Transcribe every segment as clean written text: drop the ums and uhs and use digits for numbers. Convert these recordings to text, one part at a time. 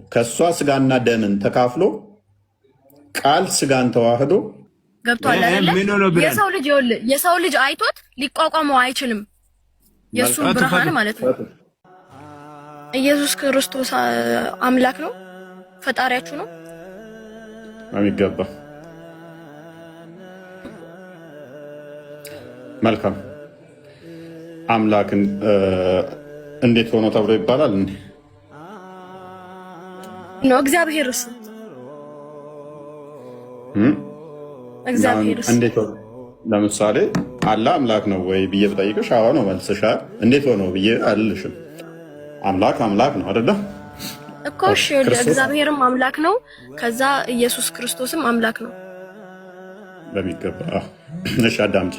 ከእሷ ስጋና ደምን ተካፍሎ ቃል ስጋን ተዋህዶ ገብቷል አይደለ? ምን ሆኖ ብለን የሰው ልጅ ይኸውልህ፣ የሰው ልጅ አይቶት ሊቋቋመው አይችልም። የእሱን ፈቱ ብርሃን ፈቱ ማለት ነው። ኢየሱስ ክርስቶስ አምላክ ነው፣ ፈጣሪያችሁ ነው። በሚገባ መልካም አምላክ እንዴት ሆኖ ተብሎ ይባላል? እንዴ ነው እግዚአብሔርስ? እግዚአብሔርስ እንዴት ሆኖ? ለምሳሌ አላህ አምላክ ነው ወይ ብዬ ብጠይቅሽ አዎ ነው መልስሽ። እንዴት ሆኖ ብዬ አልልሽም። አምላክ አምላክ ነው አይደለ? እኮ እሺ፣ ይኸውልህ ክርስቶስ እግዚአብሔርም አምላክ ነው። ከዛ ኢየሱስ ክርስቶስም አምላክ ነው። በሚገባ እሺ፣ አዳምጪ።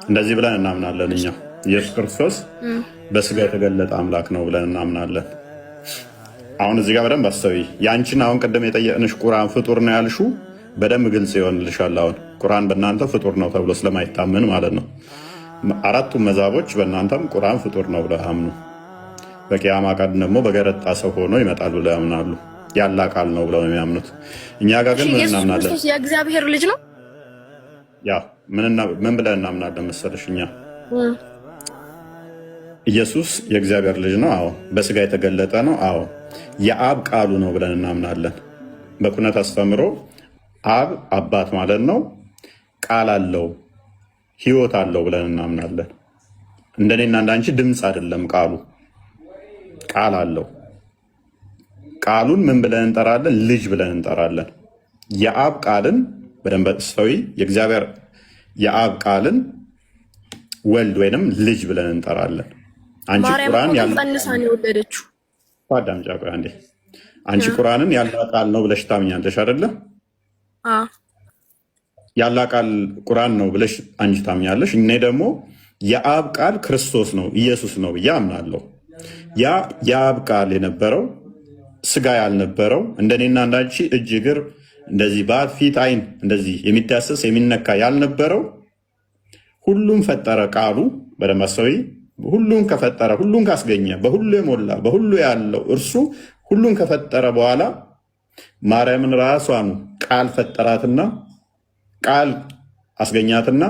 እንደዚህ ብለን እናምናለን እኛ ኢየሱስ ክርስቶስ በስጋ የተገለጠ አምላክ ነው ብለን እናምናለን። አሁን እዚህ ጋር በደንብ አስተውይ። ያንቺን አሁን ቅድም የጠየቅንሽ ቁርአን ፍጡር ነው ያልሹ በደንብ ግልጽ ይሆንልሻል። አሁን ቁርአን በእናንተ ፍጡር ነው ተብሎ ስለማይታመን ማለት ነው። አራቱም መዛቦች በእናንተም ቁርአን ፍጡር ነው ብለው ያምኑ። በቂያማ ቀን ደግሞ በገረጣ ሰው ሆኖ ይመጣል ብለው ያምናሉ። ያላ ቃል ነው ብለው ነው የሚያምኑት። እኛ ጋር እሺ ግን ምን ኢየሱስ እናምናለን? ክርስቶስ የእግዚአብሔር ልጅ ነው። ያ ምን ብለን እናምናለን መሰለሽ? እኛ ኢየሱስ የእግዚአብሔር ልጅ ነው። አዎ። በስጋ የተገለጠ ነው። አዎ። የአብ ቃሉ ነው ብለን እናምናለን። በኩነት አስተምሮ አብ አባት ማለት ነው። ቃል አለው፣ ሕይወት አለው ብለን እናምናለን። እንደኔና እንዳንቺ ድምፅ አይደለም ቃሉ፣ ቃል አለው። ቃሉን ምን ብለን እንጠራለን? ልጅ ብለን እንጠራለን። የአብ ቃልን በደንብ አስተውይ። የእግዚአብሔር የአብ ቃልን ወልድ ወይንም ልጅ ብለን እንጠራለን። አንቺ ማርያም ቁርአን እኮ ግን ያለ ጸንሳ ነው የወለደችው። አዳምጪ፣ ቆይ አንዴ። አንቺ ቁርአንን ያላ ቃል ነው ብለሽ ታምኛለሽ አይደለ? አዎ። ያላ ቃል ቁርአን ነው ብለሽ አንቺ ታምኛለሽ። እኔ ደግሞ የአብ ቃል ክርስቶስ ነው ኢየሱስ ነው ብዬ አምናለሁ። ያ የአብ ቃል የነበረው ስጋ ያልነበረው እንደኔና እንዳንቺ እጅ እግር እንደዚህ ባት ፊት አይን እንደዚህ የሚዳሰስ የሚነካ ያልነበረው ሁሉም ፈጠረ ቃሉ። በደንብ አስተውይ። ሁሉን ከፈጠረ፣ ሁሉን ካስገኘ፣ በሁሉ የሞላ፣ በሁሉ ያለው እርሱ ሁሉን ከፈጠረ በኋላ ማርያምን ራሷኑ ቃል ፈጠራትና ቃል አስገኛትና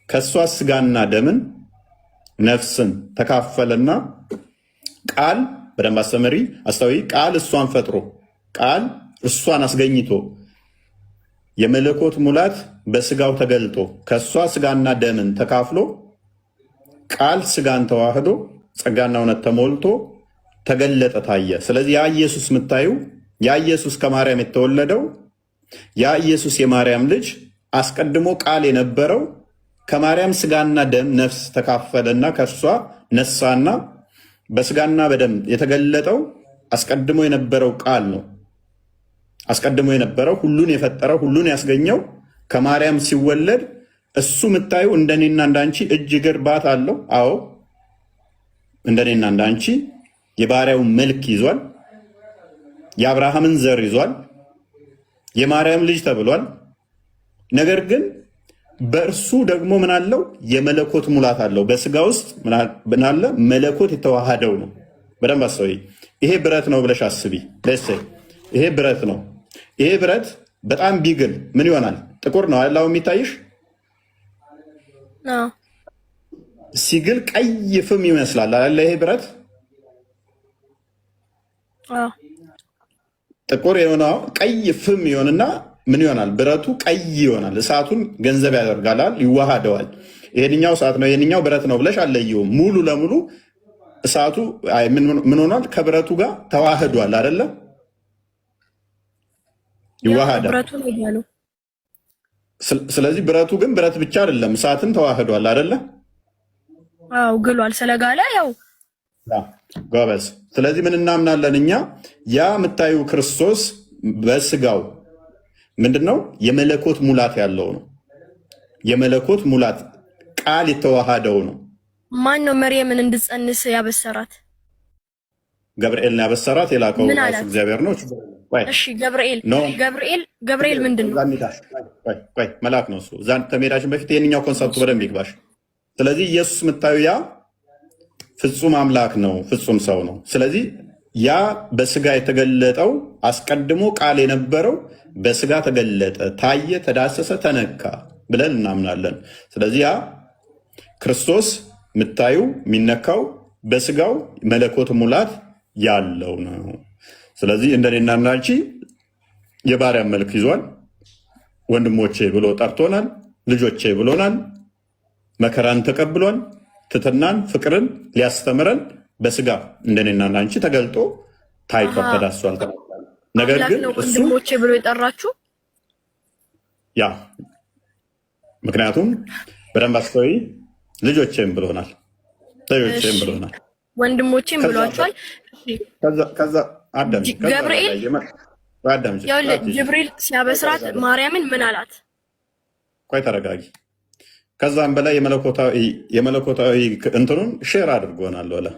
ከእሷ ስጋና ደምን ነፍስን ተካፈለና ቃል በደንብ አስተምሪ አስተውይ። ቃል እሷን ፈጥሮ ቃል እሷን አስገኝቶ የመለኮት ሙላት በስጋው ተገልጦ ከእሷ ስጋና ደምን ተካፍሎ ቃል ስጋን ተዋህዶ ጸጋና እውነት ተሞልቶ ተገለጠ፣ ታየ። ስለዚህ ያ ኢየሱስ የምታዩ፣ ያ ኢየሱስ ከማርያም የተወለደው፣ ያ ኢየሱስ የማርያም ልጅ አስቀድሞ ቃል የነበረው ከማርያም ስጋና ደም ነፍስ ተካፈለና ከእርሷ ነሳና በስጋና በደም የተገለጠው አስቀድሞ የነበረው ቃል ነው። አስቀድሞ የነበረው፣ ሁሉን የፈጠረው፣ ሁሉን ያስገኘው ከማርያም ሲወለድ እሱ የምታዩ እንደኔና እንዳንቺ እጅ እግር ባት አለው። አዎ፣ እንደኔና እንዳንቺ የባሪያው መልክ ይዟል። የአብርሃምን ዘር ይዟል። የማርያም ልጅ ተብሏል። ነገር ግን በእርሱ ደግሞ ምን አለው? የመለኮት ሙላት አለው። በስጋ ውስጥ ምን አለ? መለኮት የተዋሃደው ነው። በደንብ አስተውይ። ይሄ ብረት ነው ብለሽ አስቢ። Let's say ይሄ ብረት ነው። ይሄ ብረት በጣም ቢግል ምን ይሆናል? ጥቁር ነው አይደል? አሁን የሚታይሽ ሲግል ቀይ ፍም ይመስላል አይደለ? ይሄ ብረት ጥቁር የሆነ ቀይ ፍም ይሆንና ምን ይሆናል? ብረቱ ቀይ ይሆናል። እሳቱን ገንዘብ ያደርጋል፣ ይዋሃደዋል። ይሄንኛው እሳት ነው፣ ይሄንኛው ብረት ነው ብለሽ አለየውም። ሙሉ ለሙሉ እሳቱ ምን ሆኗል? ከብረቱ ጋር ተዋህዷል አይደለ? ይዋሃዳል። ብረቱ ነው ያለው። ስለዚህ ብረቱ ግን ብረት ብቻ አይደለም፣ እሳትን ተዋህዷል አይደለ? አዎ፣ ግሏል። ስለጋለ ያው ጎበዝ። ስለዚህ ምን እናምናለን እኛ? ያ የምታዩ ክርስቶስ በስጋው ምንድን ነው? የመለኮት ሙላት ያለው ነው። የመለኮት ሙላት ቃል የተዋሃደው ነው። ማን ነው መርየምን እንድትጸንስ ያበሰራት? ገብርኤልን ያበሰራት የላከው ምን ራሱ አላት? እግዚአብሔር ነው። ቆይ። እሺ ገብርኤል No። ገብርኤል ገብርኤል ምንድን ነው? እዛ እንሂዳ። ቆይ ቆይ፣ መልአክ ነው እሱ። እዛ ከመሄዳችን በፊት ይህንኛው concept ኡ በደንብ ይግባሽ። ስለዚህ ኢየሱስ የምታዩ ያ ፍጹም አምላክ ነው፣ ፍጹም ሰው ነው። ስለዚህ ያ በስጋ የተገለጠው አስቀድሞ ቃል የነበረው በስጋ ተገለጠ፣ ታየ፣ ተዳሰሰ፣ ተነካ ብለን እናምናለን። ስለዚህ ያ ክርስቶስ የምታዩ የሚነካው በስጋው መለኮት ሙላት ያለው ነው። ስለዚህ እንደኔና እንዳንቺ የባሪያን መልክ ይዟል። ወንድሞቼ ብሎ ጠርቶናል። ልጆቼ ብሎናል። መከራን ተቀብሏል። ትትናን፣ ፍቅርን ሊያስተምረን በስጋ እንደኔና እንዳንቺ ተገልጦ ታይቷል፣ ተዳስሷል። ነገር አምላክ ግን ነው እሱ ወንድሞቼ ብሎ የጠራችሁ? ያ ምክንያቱም በደንብ አስተውይ፣ ልጆቼም ብሎናል፣ ልጆቼም ብሎናል። ወንድሞቼም ከዛ ብሏቸዋል። እሺ ከዛ አዳምጪ፣ ከዛ ገብርኤል በላይ አዳምጪ፣ ይኸውልህ አትሂጂ። ጅብሪል ሲያበስራት ማርያምን ምን አላት? ቆይ ተረጋጊ። ከዛም በላይ የመለኮታዊ እንትኑን share አድርጎናል፣ ወላ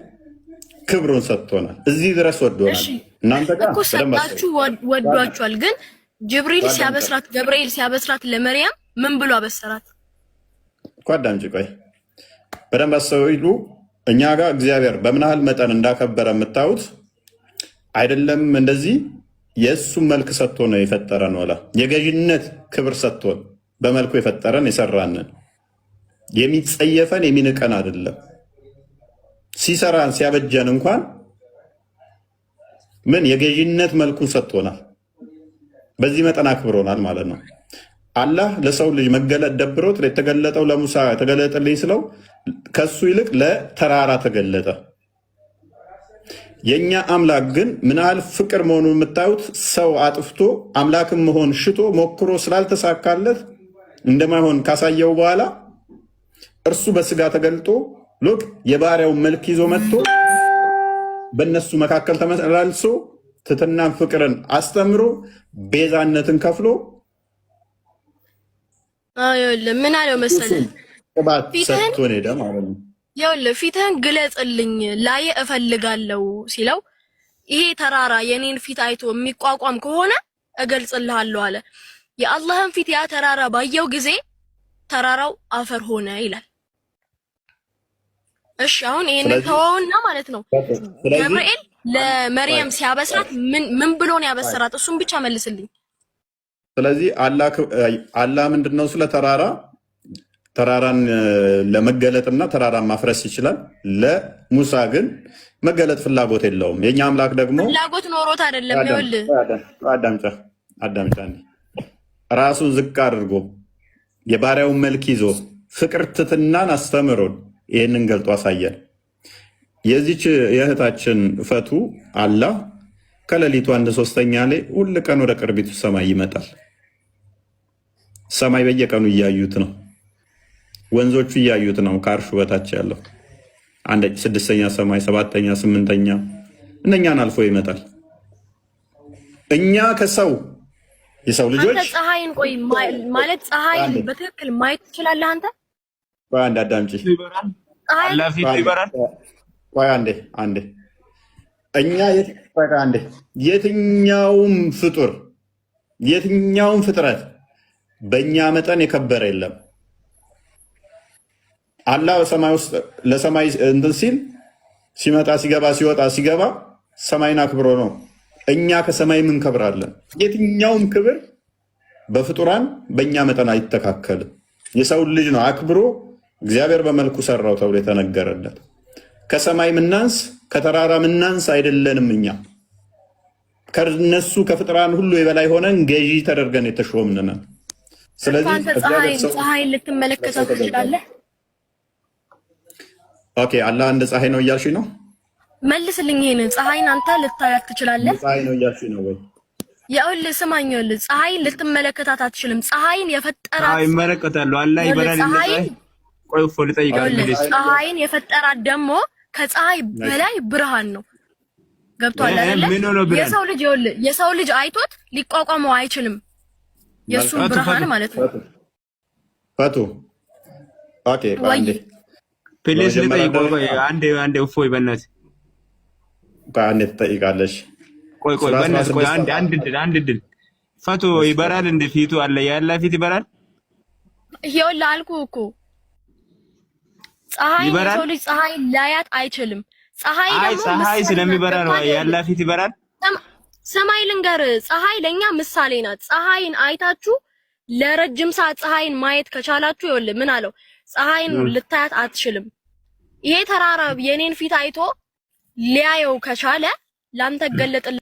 ክብሩን ሰጥቶናል። እዚህ ድረስ ወዶናል። እናንተ ጋር እኮ በደንብ አስተውይ። ሰጣችሁ፣ ወዷችኋል። ግን ጅብሪል አዳምጪ፣ ሲያበስራት፣ ገብርኤል ሲያበስራት ለመርያም ምን ብሎ አበሰራት? እኮ አዳምጪ፣ ቆይ በደንብ አስተውሉ። እኛ ጋር እግዚአብሔር በምን ያህል መጠን እንዳከበረ የምታዩት አይደለም። እንደዚህ የእሱን መልክ ሰጥቶ ነው የፈጠረን። ወላ የገዥነት ክብር ሰጥቶን በመልኩ የፈጠረን የሰራንን የሚጸየፈን የሚንቀን አይደለም። ሲሰራን ሲያበጀን እንኳን ምን የገዥነት መልኩን ሰጥቶናል። በዚህ መጠን አክብሮናል ማለት ነው። አላህ ለሰው ልጅ መገለጥ ደብሮት የተገለጠው ለሙሳ ተገለጠልኝ ስለው ከሱ ይልቅ ለተራራ ተገለጠ። የእኛ አምላክ ግን ምን ያህል ፍቅር መሆኑን የምታዩት ሰው አጥፍቶ አምላክን መሆን ሽቶ ሞክሮ ስላልተሳካለት እንደማይሆን ካሳየው በኋላ እርሱ በስጋ ተገልጦ look የባሪያውን መልክ ይዞ መጥቶ በእነሱ መካከል ተመላልሶ ትሕትናን፣ ፍቅርን አስተምሮ ቤዛነትን ከፍሎ አዎ ይኸውልህ ምን አለው መሰለህ? ቅባት ፊትህን ሰጥቶን ሄደ ማለት ነው። ይኸውልህ ፊትህን ግለጽልኝ ላይ እፈልጋለሁ ሲለው ይሄ ተራራ የኔን ፊት አይቶ የሚቋቋም ከሆነ እገልጽልሃለሁ አለ። የአላህን ፊት ያ ተራራ ባየው ጊዜ ተራራው አፈር ሆነ ይላል። እሺ አሁን ይሄንን ተወውና ማለት ነው ስለዚህ ገብርኤል ለመርየም ሲያበስራት ምን ምን ብሎ ነው ያበሰራት? እሱን ብቻ መልስልኝ። ስለዚህ አላህ ምንድን ነው ስለ ተራራ ተራራን ለመገለጥና ተራራን ማፍረስ ይችላል። ለሙሳ ግን መገለጥ ፍላጎት የለውም። የእኛ አምላክ ደግሞ ፍላጎት ኖሮት አይደለም። ይኸውልህ አዳምጫ አዳምጫ ራሱን ዝቅ አድርጎ የባሪያውን መልክ ይዞ ፍቅር ትትናን አስተምሮን ይህንን ገልጦ አሳየን። የዚች የእህታችን ፈቱ አላህ ከሌሊቱ አንድ ሶስተኛ ላይ ሁል ቀን ወደ ቅርቢቱ ሰማይ ይመጣል። ሰማይ በየቀኑ እያዩት ነው። ወንዞቹ እያዩት ነው። ከአርሹ በታች ያለው አንድ ስድስተኛ ሰማይ፣ ሰባተኛ፣ ስምንተኛ እነኛን አልፎ ይመጣል። እኛ ከሰው የሰው አንተ ልጆች ፀሐይን ቆይ ማለት ፀሐይን በትክክል ማየት ትችላለህ አንተ? ቆይ አንዴ አዳምጪ። ይበራል። ፀሐይን አላህ ፊቱ ይበራል። ቆይ አንዴ አንዴ እኛ ቆይ አንዴ የትኛውም ፍጡር የትኛውም ፍጥረት በእኛ መጠን የከበረ የለም። አላህ በሰማይ ውስጥ ለሰማይ እንትን ሲል ሲመጣ ሲገባ ሲወጣ ሲገባ ሰማይን አክብሮ ነው። እኛ ከሰማይ እንከብራለን። የትኛውም ክብር በፍጡራን በእኛ መጠን አይተካከልም። የሰው ልጅ ነው አክብሮ እግዚአብሔር በመልኩ ሰራው ተብሎ የተነገረለት። ከሰማይ ምናንስ ከተራራ ምናንስ አይደለንም። እኛ ከነሱ ከፍጥራን ሁሉ የበላይ ሆነን ገዢ ተደርገን የተሾምን ነን። ስለዚህ አንተ እግዚአብሔር ፀሐይን ሰው ፀሐይን ልትመለከታት ትችላለህ? Okay፣ አላህ እንደ ፀሐይ ነው እያልሽ ነው? መልስልኝ ይሄንን። ፀሐይን አንተ ልታያት ትችላለህ? ፀሐይ ነው እያልሽ ነው ወይ? ይኸውልህ ስማኝ፣ ይኸውልህ ፀሐይን ልትመለከታት አትችልም። ፀሐይን የፈጠራት አዎ ይመለከታሉ። አላህ ይበራል እንደ ፀሐይ። ፀሐይን ቆይ እፎ ልጠይቃት ይኸውልህ please። ፀሐይን የፈጠራት ደግሞ ከፀሐይ በላይ ብርሃን ነው። ገብቶሃል አይደለ? ምን ሆኖ ብርሃን? የሰው ልጅ ይኸውልህ የሰው ልጅ አይቶት ሊቋቋመው አይችልም። የእሱን ፈቱ ብርሃን ፈቱ ማለት ነው። ፈቱ okay፣ ቆይ ወይ አንዴ please በመጀመሪያ ልጠይቅ። ቆይ ደረጃ ቆይ አንዴ አንዴ እፎይ በእናትህ ቆይ አንዴ ትጠይቃለሽ። ቆይ ቆይ ሱራ በእናትህ ቆይ 16 አንድ አንድ እድል አንድ እድል ፈቱ ይበራል እንደ ፊቱ አለ ያለ ፊት ይበራል ይኸውልህ አልኩህ እኮ ፀሐይን ይበራል። የሰው ልጅ ፀሐይን ላያት አይችልም። ፀሐይ አይ ደግሞ ፀሐይ ምሳሌ ናት። ስለሚበራ ነው። ገብቶሃል? የአላህ ፊት ይበራል። ሰማይ ልንገር፣ ፀሐይ ለኛ ምሳሌ ናት። ፀሐይን አይታችሁ ለረጅም ሰዓት ፀሐይን ማየት ከቻላችሁ፣ ይኸውልህ ምን አለው፣ ፀሐይን ልታያት አትችልም። ይሄ ተራራ የኔን ፊት አይቶ ሊያየው ከቻለ ላንተ እገለጥልሃለሁ።